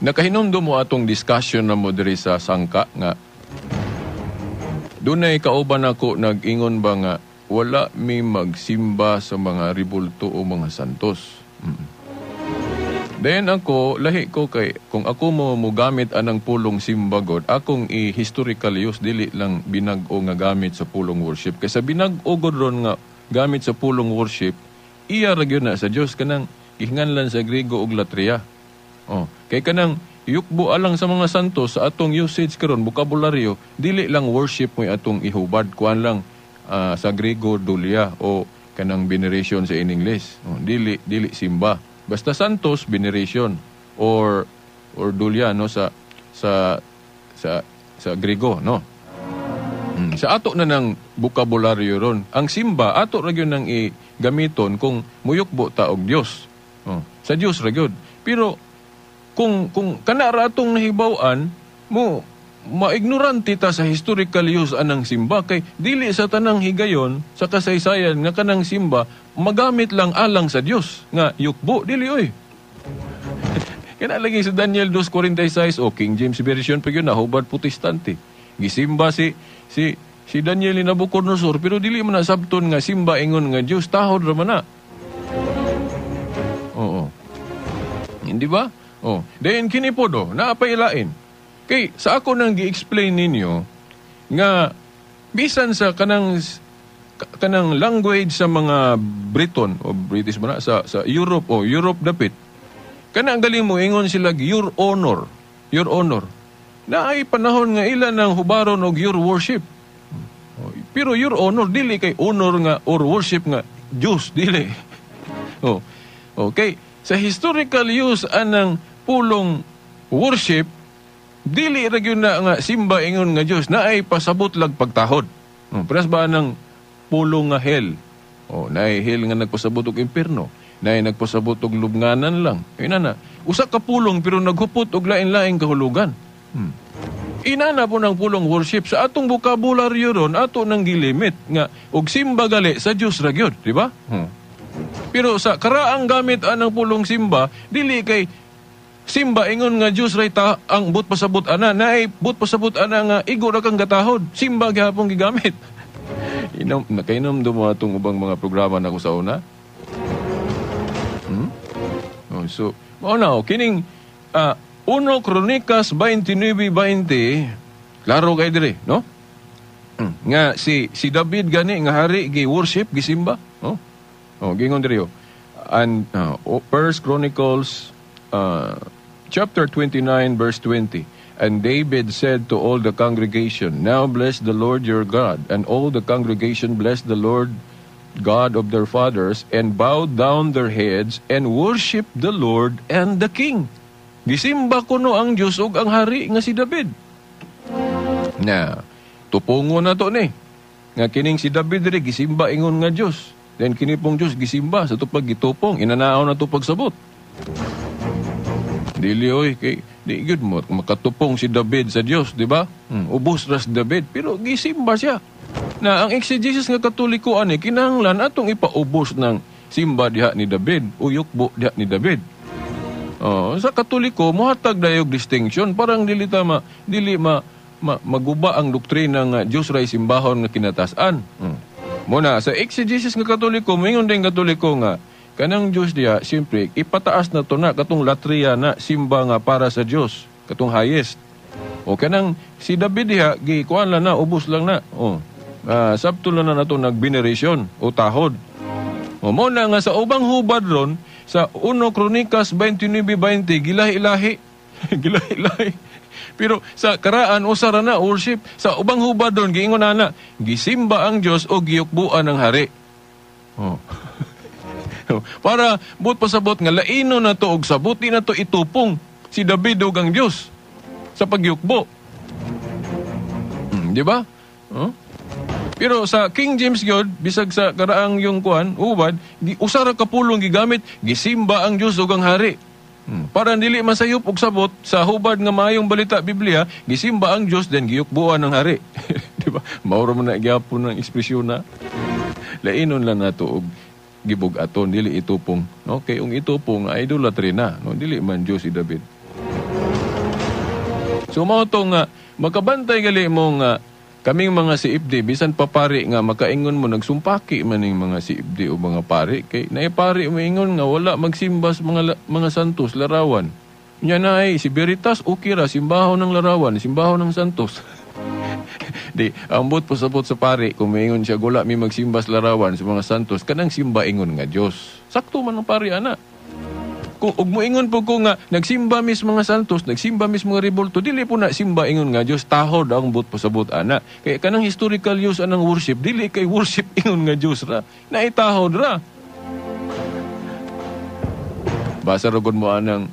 Nakahinumdum mo atong discussion na mo diri sa sangka nga dunay kauban ako nag-ingon ba nga wala mi magsimba sa mga ribulto o mga santos. Then ako, lahi ko kay, kung ako mo mogamit anang pulong simba god, akong i-historical use, dili lang binag-o nga gamit sa pulong worship. Kaysa binag-o god ron nga gamit sa pulong worship, iya ra gyud na sa Dios kanang gihinganlan sa Griego og latria. Oh, kay kanang yukbo alang sa mga santos sa atong usage karon bokabularyo, dili lang worship mo atong ihubad, kuan lang sa Griego dulia o kanang veneration sa in English. Oh, dili dili simba. Basta santos, veneration or dulia, no, sa sa sa sa Griego, no. Sa ato na ng bokabularyo ron, ang simba ato ra gyud nang igamiton kung muyukbo ta og Dios. Oh, sa Dios ra gyud. Pero kung kana ra atong nahibaw-an mo, maignorante ta sa historical use anang simba kay dili sa tanang higayon sa kasaysayan nga kanang simba magamit lang alang sa Dios nga yukbo, dili oy. Kana lagi sa Daniel 2:46 o King James Version pa gyud nahubad Protestante. Gisimba si si si Daniel ni Nabucodonosor, pero dili man nasabton nga simba ingon nga Dios, tahod ra man na. Oo. Hindi ba? Oh, then kini po do, naapailain. Kay sa ako nang gi-explain ninyo nga bisan sa kanang kanang language sa mga Briton o British man na, sa Europe o Europe dapit. Kana ang galing mo ingon sila your honor, your honor. Naay panahon nga ila nang hubaron og your worship. Pero your honor dili kay honor nga or worship nga Dios, dili. Oh. Okay, sa historical use anang pulong worship, dili ra gyud na nga simba ingon nga Dios, naay pasabot lag pagtahod. Pares ba nang pulong nga hell? Oh, naay hell nga nagpasabot og impierno, naay nagpasabot og lubnganan lang. Inana, usa ka pulong pero naghupot og lain-laing kahulugan. Inana po ng pulong worship sa atong bokabularyo ron, ato nang gilimit nga og simba gali sa Dios ra gyud, di ba? Pero sa karaang gamit anang pulong simba, dili kay simba ingon nga Dios ray ta ang but pasabot ana, naay but pasabot ana nga igo ra kang gatahod, simba gihapon gigamit. Inom nakainom do mo atong ubang mga programa nako sa una. Oh, so mao na kining 1 Kronikas 29:20, klaro kay dire, no? Nga si David gani nga hari gi worship, gisimba, oh. Oh, gingon diri. And 1 Chronicles chapter 29 verse 20. And David said to all the congregation, "Now bless the Lord your God." And all the congregation blessed the Lord God of their fathers and bowed down their heads and worshiped the Lord and the king. Gisimba kuno ang Dios ug ang hari nga si David. Na tupungo na to ni. Nga kining si David diri gisimba ingon nga Dios. Then kini pong Dios gisimba sa tupag gitupong, inanaw na to pagsabot. Dili oy kay di gyud mo makatupong si David sa Dios, di ba? Ubos ra si David pero gisimba siya. Na ang exegesis nga Katoliko ani kinahanglan atong ipaubos ng simba diha ni David o yukbo diha ni David. Oh, sa Katoliko mohatag dayog distinction, parang dili ta dili ma maguba ang doktrina nga Dios ray simbahon nga kinatasan. Muna sa exegesis nga Katoliko, moingon din Katoliko nga kanang Dios diha siyempre ipataas na to na katong latria na simba nga para sa Dios, katong highest. O kanang si David diha gikuan lang na, ubos lang na. O sabto lang na nato nagveneration o tahod. O mo na nga sa ubang hubad ron sa 1 Kronikas 29:20 gilahi-lahi. Gilahi-lahi. Pero sa karaan usa ra na worship. Sa ubang hubad ron giingon na gisimba ang Dios o giyukbuan ang hari. Oh. Para but pasabot nga laino na to og sabot, di na to itupong si David ug ang Dios sa pagyukbo. Di ba? Oh? Pero sa King James gyud, bisag sa karaang yung kuan, ubad, usa ra ka pulong gigamit, gisimba ang Dios ug ang hari. Para dili masayop og sabot sa hubad nga maayong balita Biblia, gisimba ang Dios then giyukbuan ang hari. Di ba? Mauro man na gyapon ang ekspresyon na. Lainon lang nato og gibug-aton, dili itupong, no? Kay ung itupong idolatry na, no? Dili man Dios si David. So mao to nga makabantay gali mo nga kaming mga CFD bisan pa pari nga makaingon mo nagsumpaki man ning mga CFD o mga pari kay naipari moingon nga wala magsimba sa mga santos larawan. Nya na ay si Veritas okay ra simbahon ng larawan, simbahon ng santos. Di ambot pasabot sa pari kung moingon siya gula mi magsimba sa larawan sa mga santos kanang simba ingon nga Dios. Sakto man ang pari ana. Kung ug moingon po ko nga nagsimba mis mga santos, nagsimba mis mga rebulto, dili po na simba ingon nga Dios, tahod ang but pasabot ana. Kay kanang historical use anang worship, dili kay worship ingon nga Dios ra, naitahod ra. Basa ra gud mo anang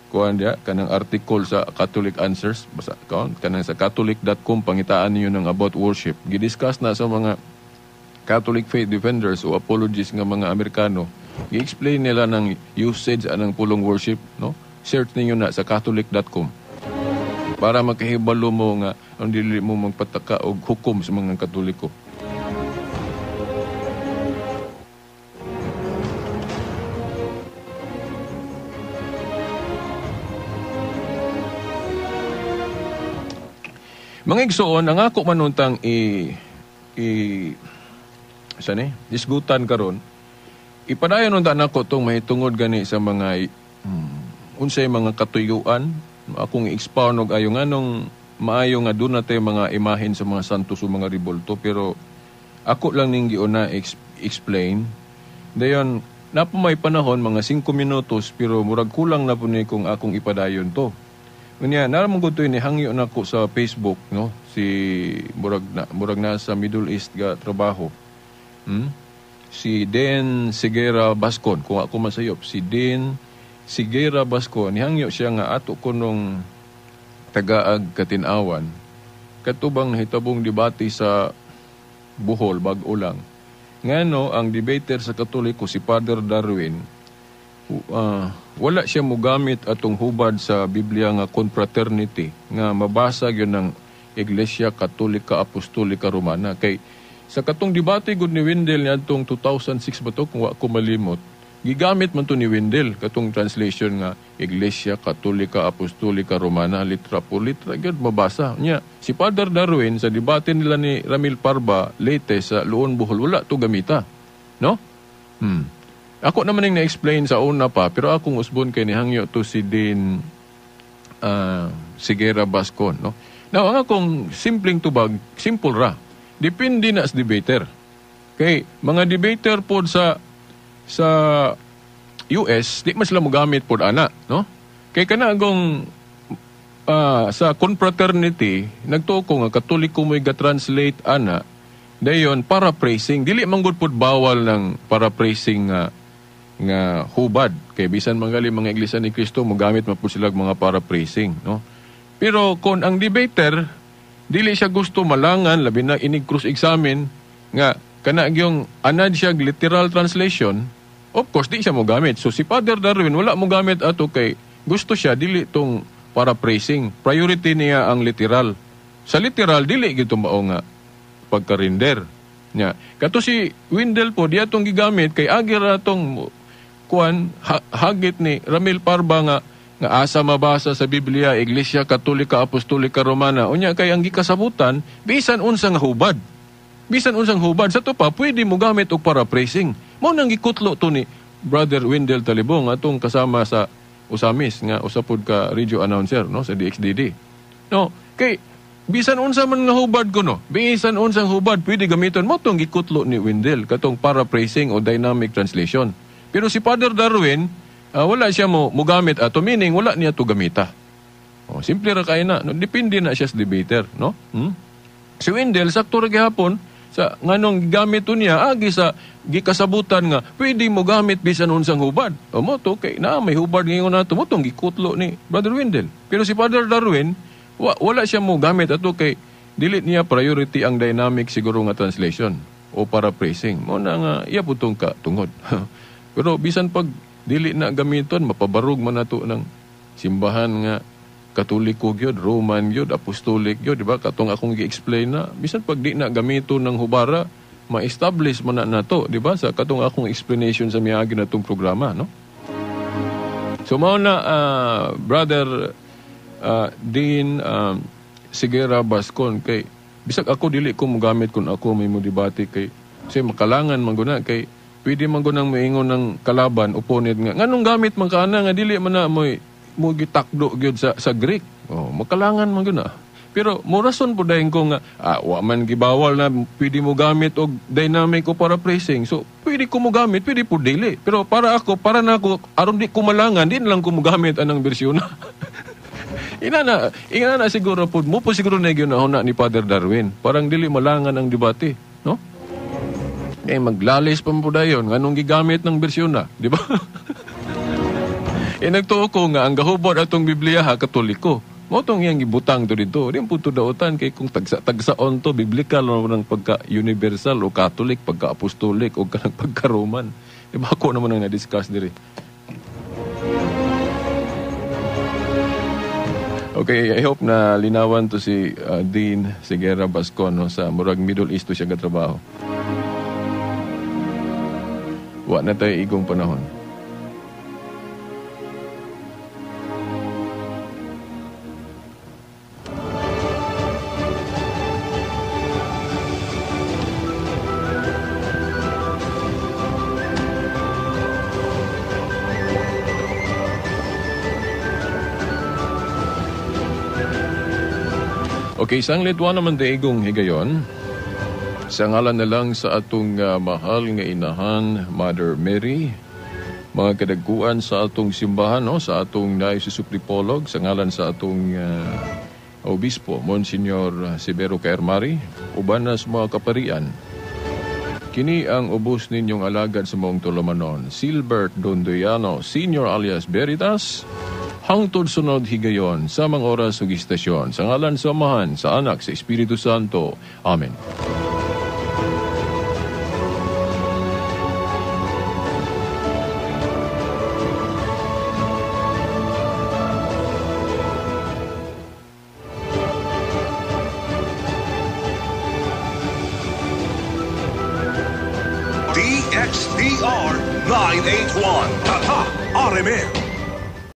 kuan dia kanang article sa Catholic Answers, basa kaon kanang sa catholic.com pangitaan niyo ng about worship. Gidiscuss na sa mga Catholic faith defenders o apologists nga mga Amerikano. I-explain nila ng usage anang pulong worship, no? Search ninyo na sa catholic.com para makahibalo mo nga ang dili mo magpataka og hukom sa mga Katoliko. Mga igsoon, ang ako manuntang isgutan karon. Ipadayon unta nako tong mahitungod gani sa mga unsay mga katuyuan akong i-expound og ayo nganong maayo nga duna tay mga imahen sa mga santos o mga rebulto, pero ako lang ning giuna explain. Dayon na po may panahon mga 5 minutos pero murag kulang na po ni kung akong ipadayon to. Unya naramon gud to ni hangyo nako sa Facebook, no, si murag na sa Middle East ga trabaho. Si Den Sigera Bascon, kung ako masayop, si Den Sigera Bascon, nihangyo siya nga ato ko nung tagaag katinawan, katubang nahitabong debate sa Bohol, bag-o lang. Ngano, ang debater sa Katoliko, si Father Darwin, wala siya mugamit atong hubad sa Biblia nga confraternity, nga mabasa yun ng Iglesia Katolika Apostolika Romana. Kay sa katong debate gud ni Wendell niadtong 2006 ba to, kung wa ko malimot, gigamit man to ni Wendell katong translation nga Iglesia Katolika Apostolika Romana, litra po litra gyud mabasa nya. Si Father Darwin sa debate nila ni Ramil Parba Leyte sa Luon Bohol, wala to gamita, no? Ako naman ning na-explain sa una pa, pero akong usbon kay nihangyo to si Dean Sigera Bascon, no? Now ang akong simpleng tubag, simple ra. Depende na sa debater. Kay mga debater pod sa US, di man sila mogamit pod ana, no? Kay kanagong sa confraternity, nagtuo ko nga Katoliko mo'y ga-translate ana, dayon paraphrasing, dili man gud pod bawal ng paraphrasing nga hubad. Kay bisan mangali mga Iglesia ni Cristo mogamit man pod sila mga paraphrasing, no? Pero kon ang debater dili siya gusto malangan, labi na inig cross-examine, nga kana gyung anad siya literal translation, of course, di siya mogamit. So si Father Darwin, wala mogamit ato kay gusto siya, dili tong paraphrasing. Priority niya ang literal. Sa literal, dili gito mao nga pagka-render. Nya. Kato si Wendell po, di atong gigamit, kay agi ra tong kuan, hagit ni Ramil Parba nga asa mabasa sa Biblia, Iglesia Katolika Apostolika Romana. Unya kay ang gikasabutan, bisan unsang hubad. Bisan unsang hubad sa to pa pwede mo gamit og paraphrasing. Mao nang gikutlo to ni Brother Wendell Talibong atong kasama sa Usamis nga usa pod ka radio announcer, no, sa DXDD. No, kay bisan unsa man nga hubad kuno, bisan unsang hubad pwede gamiton mo tong gikutlo ni Wendell katong paraphrasing o dynamic translation. Pero si Father Darwin, wala siya mo mugamit ato, meaning wala niya to gamita. Oh, simple ra kay na, no, depende na siya sa debater, no? Si Wendell sakto ra gihapon sa nganong gigamit to niya agi sa gikasabutan nga pwede mo gamit bisan unsang hubad. O mo to kay na may hubad ngayon nato mo tong gikutlo ni Brother Wendell. Pero si Father Darwin wala siya mo gamit ato kay dili niya priority ang dynamic siguro nga translation o paraphrasing. Mo na nga iya putong ka tungod. Pero bisan pag dili na gamiton, mapabarog man nato ng simbahan nga Katoliko gyud, Roman gyud, Apostolic gyud, di ba? Katong akong gi-explain na bisan pag di na gamiton ng hubara, ma-establish man na nato, di ba? Sa katong akong explanation sa miagi natong programa, no? So mao na brother Dean Sigera Bascon kay bisag ako dili ko mogamit kung ako may mo debate kay kasi makalangan man guna kay pwede man gunang moingon ng kalaban opponent nga nganong gamit man kana nga dili man na mo gitakdo gyud sa Greek. Oh, makalangan man guna. Pero mo rason po dayon ko nga wa man gibawal na pwede mo gamit og dynamic o paraphrasing. So pwede ko mo gamit, pwede po dili. Pero para ako, para na ako aron di kumalangan, di na lang ko mo gamit anang bersyon na. Ina na siguro po mo po siguro na gyud na ni Father Darwin. Parang dili malangan ang debate, no? Eh maglalis pa mo dayon nganong gigamit ng bersyon na, di ba? Eh nagtuo ko nga ang gahubot atong Biblia ha Katoliko. Mo tong iyang gibutang to dito. Di po to dautan kay kung tagsaon to biblical o ng pagka-universal o Catholic, pagka-apostolic o kanang pagka-Roman. Di ba ako naman ang na-discuss diri. Okay, I hope na linawan to si Dean Sigera Bascon, no, sa murag Middle East to siya gatrabaho. Wa na tayo igong panahon. Okay, isang litwa naman daigong higayon. Sa ngalan na lang sa atong mahal nga inahan, Mother Mary, mga kadagkuan sa atong simbahan, no, sa atong naisusuplipolog, sa ngalan sa atong obispo, Monsignor Severo Caermari, uban na sa mga kaparian. Kini ang ubos ninyong alagad sa maong tulumanon, Silbert Dondoyano, Senior alias Veritas, hangtod sunod higayon sa mga oras ug istasyon. Sa ngalan sa Amahan, sa Anak, sa Espiritu Santo. Amen. DXDR 981 Tatak RMN.